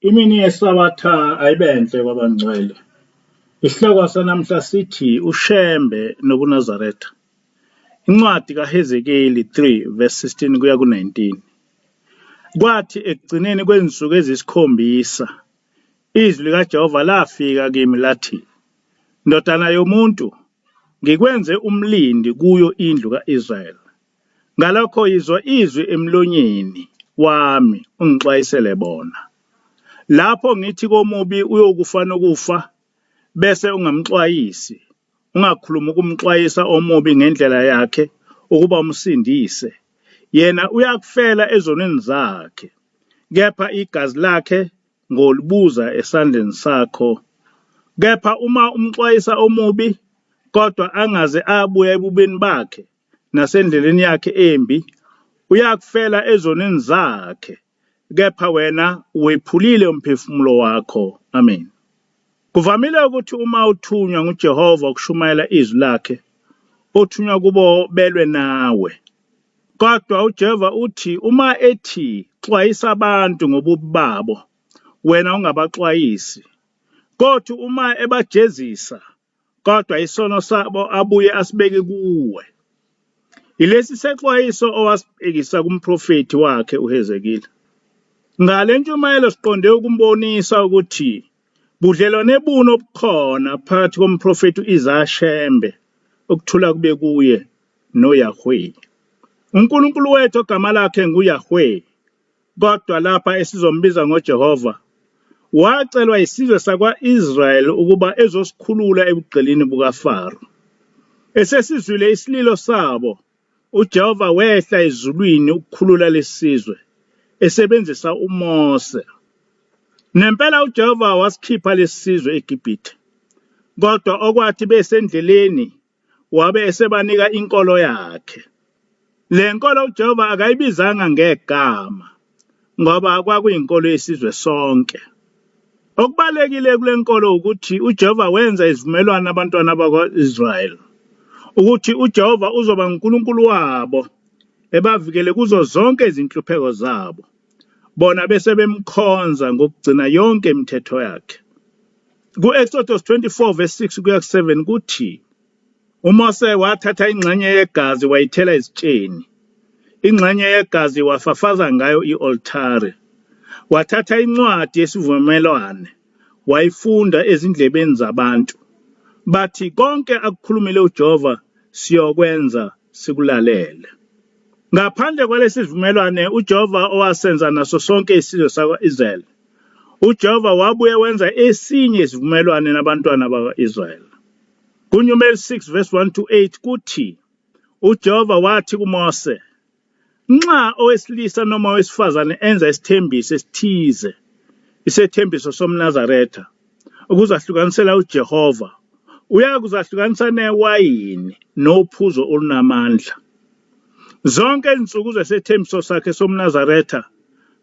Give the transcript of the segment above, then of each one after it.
Imini yeSabatha ayibenhle kwabangcwele. Isihloko sanamhla sithi uShembe nobuNazaretha. Incwadi kaHezekeli 3 verse 16 kuya ku-19. Kwathi ekugcineni kwezinsuku eziyisikhombisa izwi likaJehova lafika kimi lathi, Ndodana yomuntu, ngikwenze umlindi kuyo indlu ka-Israyeli. Ngalokho yizwa izwi emlonyeni wami ungixwayisele bona. Lapho ngithi komubi uyokufa nokufa, bese ungamxwayisi, ungakhulumi ukumxwayisa omubi ngendlela yakhe ukuba umsindise, yena uyakufela ezonweni zakhe, kepha igazi lakhe ngolibuza esandleni sakho. Kepha uma umxwayisa omubi, kodwa angaze abuya ebubini bakhe, nasendleleni yakhe embi, uyakufela ezonweni zakhe, kepha wena wephulile umphefumulo wakho. Amen. Kuvamile ukuthi uma uthunywa nguJehova ukushumayela izwi lakhe, othunywa kubo belwe nawe. Kodwa uJehova uthi uma ethi xwayisa abantu ngobubi babo, wena ungabaxwayisi. Kothi uma ebajezisa, kodwa isono sabo abuye asibeke kuwe. Yilesi sexwayiso owasibhekisa kumprofethi wakhe uHezekile. Ngale ntshumayelo siqonde ukumbonisa ukuthi budlelwane buni obukhona phakathi komprofethi u-Isaya Shembe, ukuthula kube kuye, noYahweh. UNkulunkulu wethu ogama lakhe nguYahweh Kodwa lapha esizombiza ngoJehova, wacelwa yisizwe sakwa-Israyeli ukuba ezosikhulula ebugqilini bukaFaro. Esesizwile isililo sabo, uJehova wehla ezulwini ukukhulula lesizwe, esebenzisa uMose. Nempela uJehova wasikhipha lesizwe eGibhithe. Kodwa okwathi besendleleni wabe esebanika inkolo yakhe. Le nkolo uJehova akayibizanga ngegama ngoba kwakuyinkolo yesizwe sonke. Okubalekile kule nkolo ukuthi uJehova wenza izivumelwano nabantwana bakwa-Israyeli ukuthi uJehova uzoba nguNkulunkulu wabo ebavikele kuzo zonke izinhlupheko zabo bona bese bemkhonza ngokugcina yonke imithetho yakhe. Ku-Exodus 24 verse 6 kuya ku-7 kuthi uMose wathatha ingxenye yegazi wayithela ezitsheni, ingxenye yegazi wafafaza ngayo i-altare. Wathatha incwadi yesivumelwane wayifunda ezindlebeni zabantu. Bathi konke akukhulumile uJehova siyokwenza sikulalele. Ngaphandle kwalesi sivumelwane uJehova owasenza naso sonke isizwe sakwa-Israyeli, uJehova wabuye wenza esinye isivumelwane nabantwana bakwa-Israyeli. KuNumeri 6 verse 1 to 8 kuthi uJehova wathi kuMose, Nxa owesilisa noma owesifazane enza isithembiso esithize, isethembiso somNazaretha, ukuzahlukanisela uJehova, uyakuzahlukanisa newayini nophuzo olunamandla. Zonke izinsuku zesethembiso sakhe somNazaretha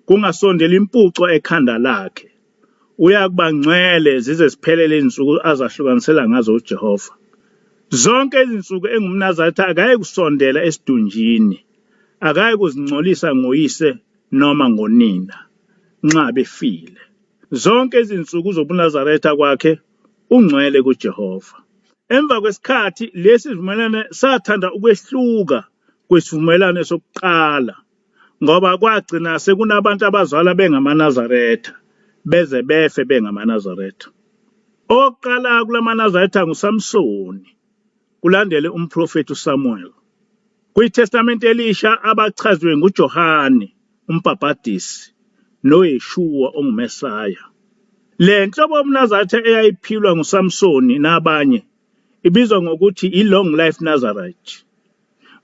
kungasondeli impuco ekhanda lakhe. Uyakuba ngcwele zize ziphelele izinsuku azahlukanisela ngazo uJehova. Zonke izinsuku engumNazaretha akaye kusondela esidunjini, akaye kuzingcolisa ngoyise noma ngonina nxa befile. Zonke izinsuku zobuNazaretha kwakhe ungcwele kuJehova. Emva kwesikhathi lesi sivumelwano sathanda ukwehluka kwisivumelwano sokuqala ngoba kwagcina sekunabantu abazalwa bengamaNazaretha beze befe bengamaNazaretha. Owokuqala kulamaNazaretha nguSamsoni, kulandele umprofethi uSamuel. KwiTestamente Elisha abachaziwe nguJohane uMbhabhadisi noYeshua onguMesaya. Le nhlobo yobuNazaretha eyayiphilwa nguSamsoni nabanye ibizwa ngokuthi i-Long Life Nazarite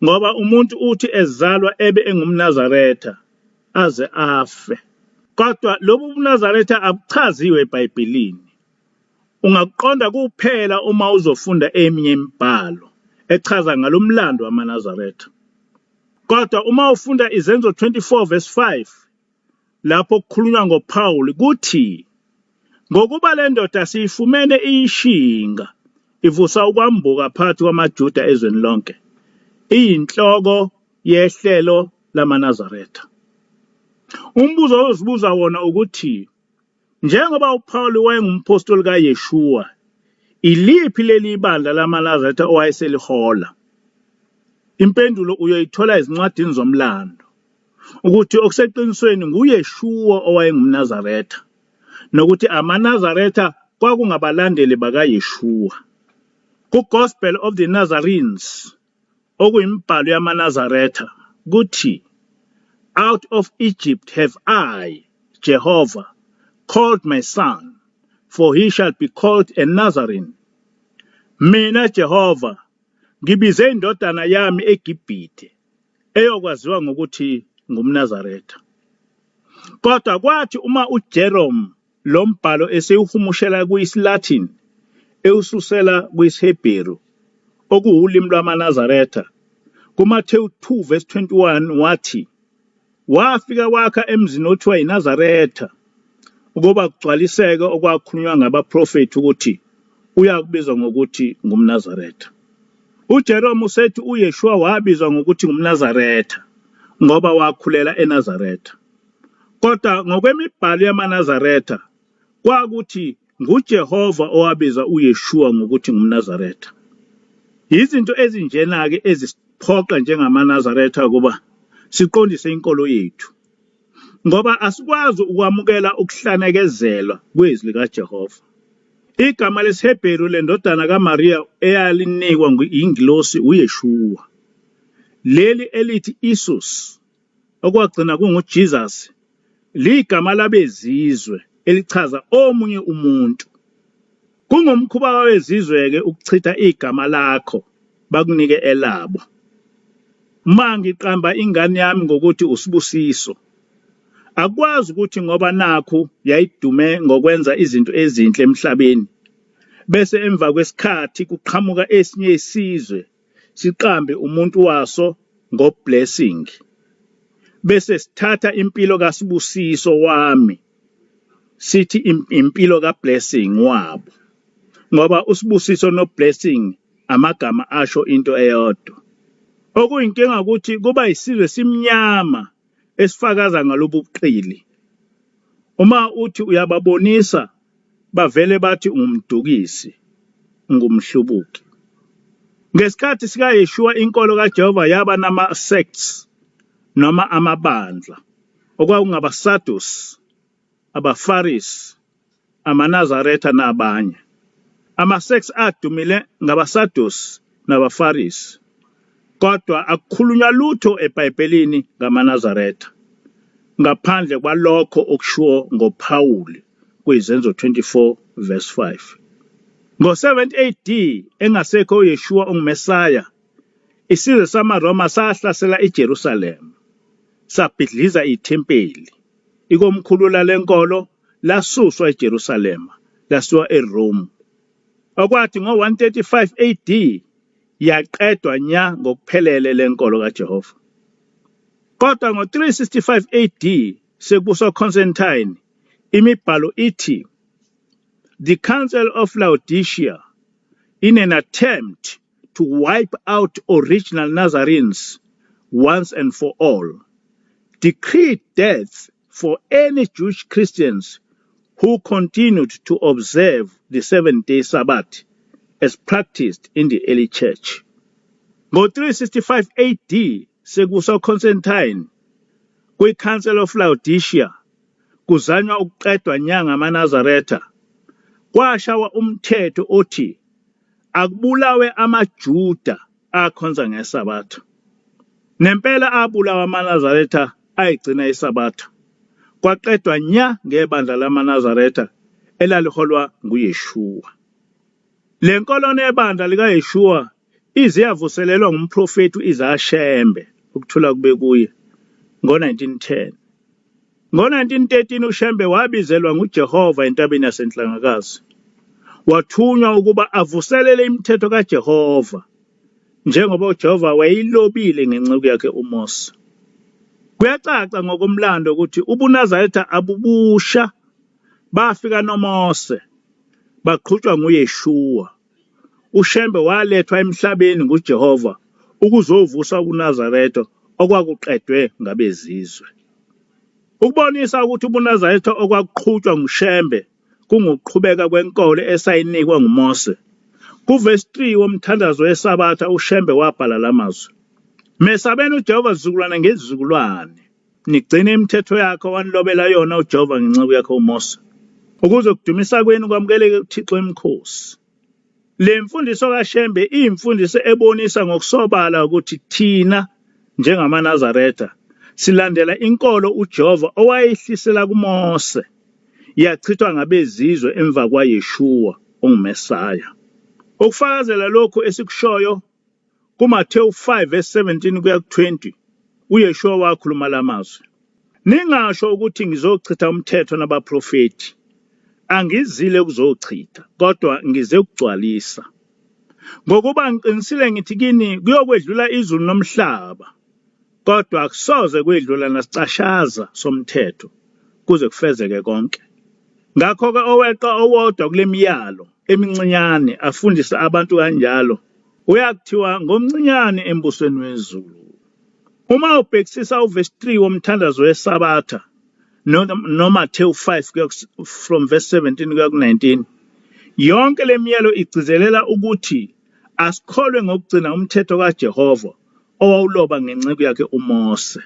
ngoba umuntu uthi ezalwa ebe engumNazaretha aze afe. Kodwa lobu buNazaretha abuchaziwe eBhayibhelini. Ungakuqonda kuphela uma uzofunda eminye imibhalo echaza ngalomlando wamaNazaretha. Kodwa uma ufunda Izenzo 24 verse 5 lapho kukhulunywa ngoPawuli kuthi ngokuba le ndoda siyifumene iyishinga ivusa ukwambuka phakathi kwamaJuda ezweni lonke iyinhloko yehlelo lamaNazaretha. Umbuzo ozibuza wona ukuthi Njengoba uPawulu wayengumphostoli kaYeshua, iliphi leli bandla lamaNazaretha owayeselihola? Impendulo uyoyithola ezincwadini zomlando ukuthi okuseqinisweni nguYeshua owayengumNazaretha nokuthi amaNazaretha kwakungabalandeli bakaYeshua. Ku-Gospel of the Nazarenes, okuyimibhalo yamaNazaretha, kuthi, Out of Egypt have I, Jehovah, called my son, for he shall be called a Nazarene. Mina, Jehova, ngibize indodana yami eGibhithe, eyokwaziwa ngokuthi ngumNazaretha. Kodwa kwathi uma uJerome Lo mbhalo esewuhumushela kwisiLatin ewususela kwisiHebheru, okuwulimi lwamaNazaretha, kuMathewu 2 verse 21 wathi, Wafika wakha emzini othiwa yiNazaretha, ukuba kugcwaliseke okwakhulunywa ngabaprofethi ukuthi uyakubizwa ngokuthi ngumNazaretha. UJerome usethi uYeshua wabizwa ngokuthi ngumNazaretha ngoba wakhulela eNazaretha. Kodwa ngokwemibhalo yamaNazaretha, kwakuthi nguJehova owabiza uYeshua ngokuthi ngumNazaretha. Yizinto ezinjena-ke ezisiphoqa njengamaNazaretha ukuba siqondise inkolo yethu, ngoba asikwazi ukwamukela ukuhlanekezelwa kwezwi likaJehova. Igama lesiHebheru lendodana kaMariya eyalinikwa yingilosi uYeshua, leli elithi Isus, okwagcina kunguJesus, liyigama labezizwe elichaza omunye umuntu. Kungumkhuba wabezizwe-ke ukuchitha igama lakho bakunike elabo. Uma ngiqamba ingane yami ngokuthi uSibusiso, akukwazi ukuthi ngoba nakhu yayidume ngokwenza izinto ezinhle emhlabeni, bese emva kwesikhathi kuqhamuka esinye isizwe siqambe umuntu waso ngoBlessing bese sithatha impilo kaSibusiso wami sithi impilo kaBlessing wabo ngoba uSibusiso noBlessing amagama asho into eyodwa. Okuyinkinga ukuthi kuba isizwe simnyama esifakaza ngalobu buqili. Uma uthi uyababonisa bavele bathi ungumdukisi, ungumhlubuki. Ngesikhathi sikaYeshua inkolo kaJehova yaba nama-sects noma amabandla okwakungabaSadusi, abaFarisi, amaNazaretha nabanye. Ama-sects adumile ngabaSadusi nabaFarisi, kodwa akukhulunywa lutho eBhayibhelini ngamaNazaretha, ngaphandle kwalokho okushiwo ngoPhawuli kwiZenzo 24 verse 5. Ngo-70 AD, engasekho uYeshua onguMesaya, isizwe samaRoma sahlasela iJerusalema, sabhidliza ithempeli. Ikomkhulu lale nkolo lasuswa eJerusalema lasiwa eRome, okwathi ngo-135 AD yaqedwa nya ngokuphelele le nkolo kaJehova. Kodwa ngo-365 AD sekubusa uConstantine, imibhalo ithi The Council of Laodicea in an attempt to wipe out original Nazarenes once and for all, decreed death for any Jewish Christians who continued to observe the seven-day Sabbath as practiced in the early church. Ngo-365 AD sekubusa uConstantine kwi-Council of Laodicea kuzanywa ukuqedwa nya ngamaNazaretha, kwashawa umthetho othi akubulawe amaJuda akhonza ngeSabatha. Nempela abulawa amaNazaretha ayigcina iSabatha. Kwaqedwa nya ngebandla lamaNazaretha elaliholwa nguYeshua. Le nkolo nebandla likaYeshua ize yavuselelwa ngumprofethi u-Isaya Shembe, ukuthula kube kuye, ngo-1910. Ngo-1913 uShembe wabizelwa nguJehova entabeni yaseNhlangakazi. Wathunywa ukuba avuselele imithetho kaJehova njengoba uJehova wayeyilobile ngenceku yakhe uMose. Kuyacaca ngokomlando ukuthi ubuNazaretha abubusha bafika noMose baqhutshwa nguYeshua. UShembe walethwa emhlabeni nguJehova ukuzovusa ubuNazaretha okwakuqedwe ngabezizwe. Ukubonisa ukuthi ubuNazaretha okwakuqhutshwa nguShembe kungukuqhubeka kwenkolo esayinikwa nguMose, kuvesi 3 womthandazo weSabatha uShembe wabhala lamazwi, Mesabeni uJehova zizukulwane ngezizukulwane, nigcine imithetho yakhe owanilobela yona uJehova ngenceku yakhe uMose, ukuze ukudumisa kwenu kwamukeleke kuThixo wemikhosi. Le mfundiso kaShembe iyimfundiso ebonisa ngokusobala ukuthi thina njengamaNazaretha silandela inkolo uJehova owayehlisela kuMose, yachithwa ngabezizwe emva kwaYeshua onguMesaya. Ukufakazela lokhu esikushoyo, kuMathewu 5 verse 17 kuya ku-20, uYeshua wakhuluma la mazwi, Ningasho ukuthi ngizochitha umthetho nabaprofethi. Angizile ukuzochitha, kodwa ngize ukugcwalisa. Ngokuba ngiqinisile ngithi kini kuyokwedlula izulu nomhlaba, kodwa akusoze kwedlula nasicashaza somthetho kuze kufezeke konke. Ngakho-ke oweqa owodwa kule miyalo emincinyane afundise abantu kanjalo, uyakuthiwa ngomncinyane embusweni wezulu. Uma ubhekisisa uvesi 3 womthandazo weSabatha noMathewu 5 from verse 17 kuya ku-19, yonke le miyalo igcizelela ukuthi asikholwe ngokugcina umthetho kaJehova owawuloba ngenceku yakhe uMose.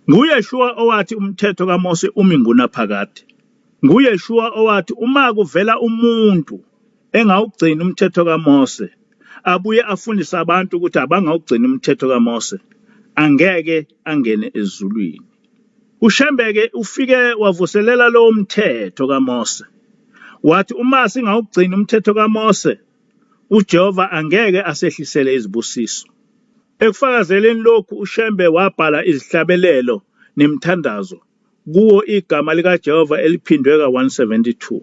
NguYeshua owathi umthetho kaMose umi ngunaphakade. NguYeshua owathi uma kuvela umuntu engawugcini umthetho kaMose, abuye afundise abantu ukuthi abangawugcini umthetho kaMose, angeke angene ezulwini. UShembe-ke ufike wavuselela lowo mthetho kaMose, wathi uma singawugcini umthetho kaMose, uJehova angeke asehlisele izibusiso. Ekufakazeleni lokhu uShembe wabhala izihlabelelo nemithandazo kuwo igama likaJehova eliphindwe ka-172.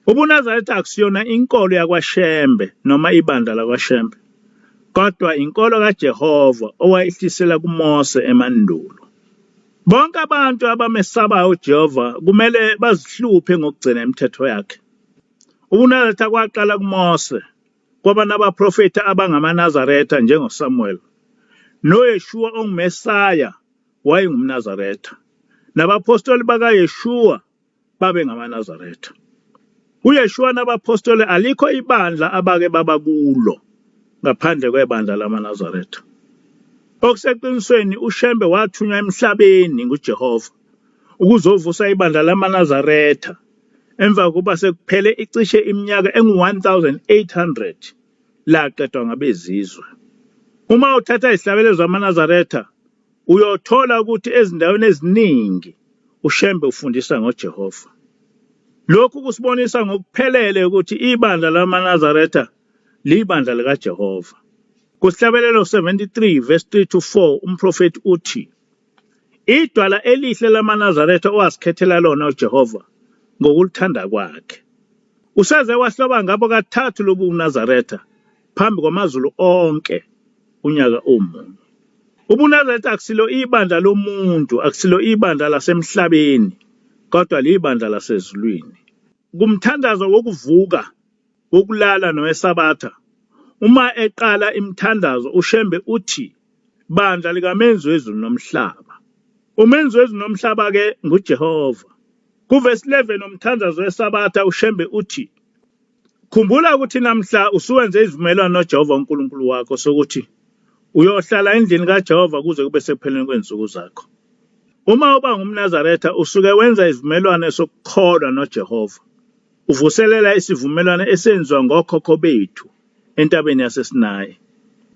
UbuNazaretha akusiyona inkolo yakwaShembe noma ibandla lakwaShembe, kodwa inkolo kaJehova owayihlisela kuMose emandulo. Bonke abantu abamesabayo uJehova kumele bazihluphe ngokugcina imithetho yakhe. UbuNazaretha kwaqala kuMose, kwaba nabaprofethi abangamaNazaretha njengoSamuel, noYeshua onguMesaya wayengumNazaretha, nabaphostoli bakaYeshua babengamaNazaretha. UYeshua nabaphostoli alikho ibandla abake baba kulo ngaphandle kwebandla lamaNazaretha. Okuseqinisweni uShembe wathunywa emhlabeni nguJehova ukuzovusa ibandla lamaNazaretha emva kokuba sekuphele icishe iminyaka engu-1800 laqedwa ngabezizwe. Uma uthatha izihlabelelo zamaNazaretha uyothola ukuthi ezindaweni eziningi uShembe ufundisa ngoJehova. Lokhu kusibonisa ngokuphelele ukuthi ibandla lamaNazaretha libandla likaJehova. Kusihlabelelo 73 verse 3 to 4 umprofethi uthi Idwala elihle lamaNazaretha owasikhethela lona uJehova ngokulithanda kwakhe. Useze wahloba ngabo kathathu lobu buNazaretha phambi kwamazulu onke unyaka omunye. UbuNazaretha akusilo ibandla lomuntu, akusilo ibandla lasemhlabeni, kodwa liyibandla lasezulwini. Kumthandazo wokuvuka, wokulala noweSabatha, uma eqala imithandazo uShembe uthi Bandla likaMenzi wezulu nomhlaba. Umenzi wezulu nomhlaba-ke nguJehova. Kuvesi 11 womthandazo weSabatha uShembe uthi, Khumbula ukuthi namhla usuwenze isivumelwano noJehova uNkulunkulu wakho sokuthi uyohlala endlini kaJehova kuze kube sekupheleni kwezinsuku zakho. Uma uba ngumNazaretha usuke wenza isivumelwano sokukholwa noJehova. Uvuselela isivumelwano esenziwa ngokhokho bethu entabeni yaseSinayi.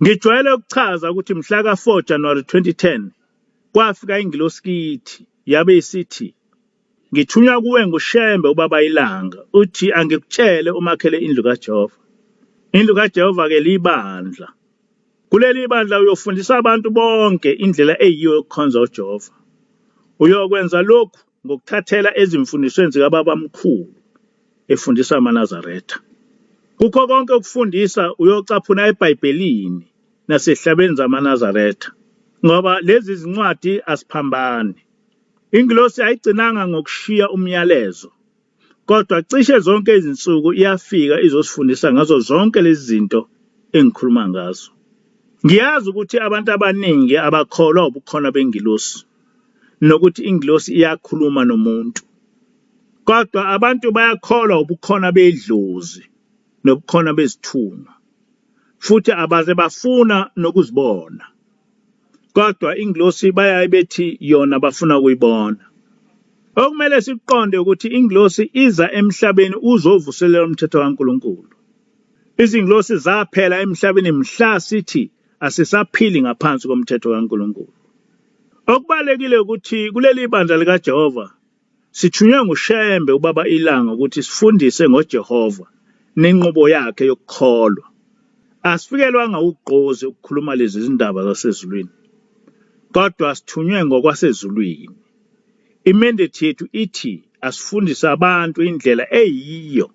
Ngijwayele ukuchaza ukuthi mhla ka-4 January 2010 kwafika ingilosi kithi yabe isithi ngithunywa kuwe nguShembe ubaba iLanga uthi angikutshele umakhele indlu kaJehova. Indlu kaJehova ke libandla. Kuleli bandla uyofundisa abantu bonke indlela eyiyo yokukhonza uJehova. Uyokwenza lokhu ngokuthathela ezimfundisweni zikababamkhulu efundisa amaNazaretha. Kukho konke ukufundisa uyocaphuna eBhayibhelini nasezihlabeni zamaNazaretha ngoba lezi zincwadi aziphambani. Ingilosi ayigcinanga ngokushiya umyalezo kodwa cishe zonke izinsuku iyafika izosifundisa ngazo zonke lezi zinto engikhuluma ngazo. Ngiyazi ukuthi abantu abaningi abakholwa ubukhona bengilosi. nokuthi ingilosi iyakhuluma nomuntu. Kodwa abantu bayakholwa ubukhona bedlozi nobukhona bezithunywa, futhi abaze bafuna nokuzibona. Kodwa ingilosi bayaye bethi yona bafuna ukuyibona. Okumele sikuqonde ukuthi ingilosi iza emhlabeni uzovuselela umthetho kaNkulunkulu. Izingilosi zaphela emhlabeni mhla sithi asisaphili ngaphansi komthetho kaNkulunkulu. Okubalulekile ukuthi kuleli bandla likaJehova sithunywe nguShembe uBaba iLanga ukuthi sifundise ngoJehova nenqubo yakhe yokukholwa. Asifikelwanga ugqozi ukukhuluma lezi zindaba zasezulwini, kodwa sithunywe ngokwasezulwini. I-mandate yethu ithi asifundise abantu indlela eyiyo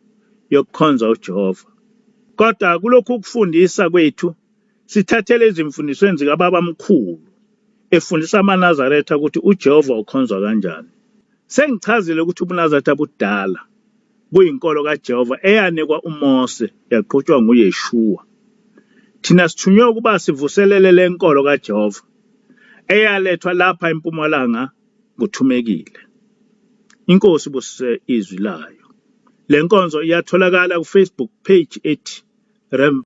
yokukhonza uJehova. Kodwa kulokhu kufundisa kwethu sithathele ezimfundisweni zikababamkhulu efundisa amaNazaretha ukuthi uJehova ukhonzwa kanjani. Sengichazile ukuthi ubuNazaretha budala buyinkolo kaJehova eyanikwa uMose yaqhutshwa nguYeshua. Thina sithunywe ukuba sivuselele le nkolo kaJehova eyalethwa lapha eMpumalanga nguThumekile. Inkosi ibusise izwi layo. Le nkonzo iyatholakala ku-Facebook page ethi Rev.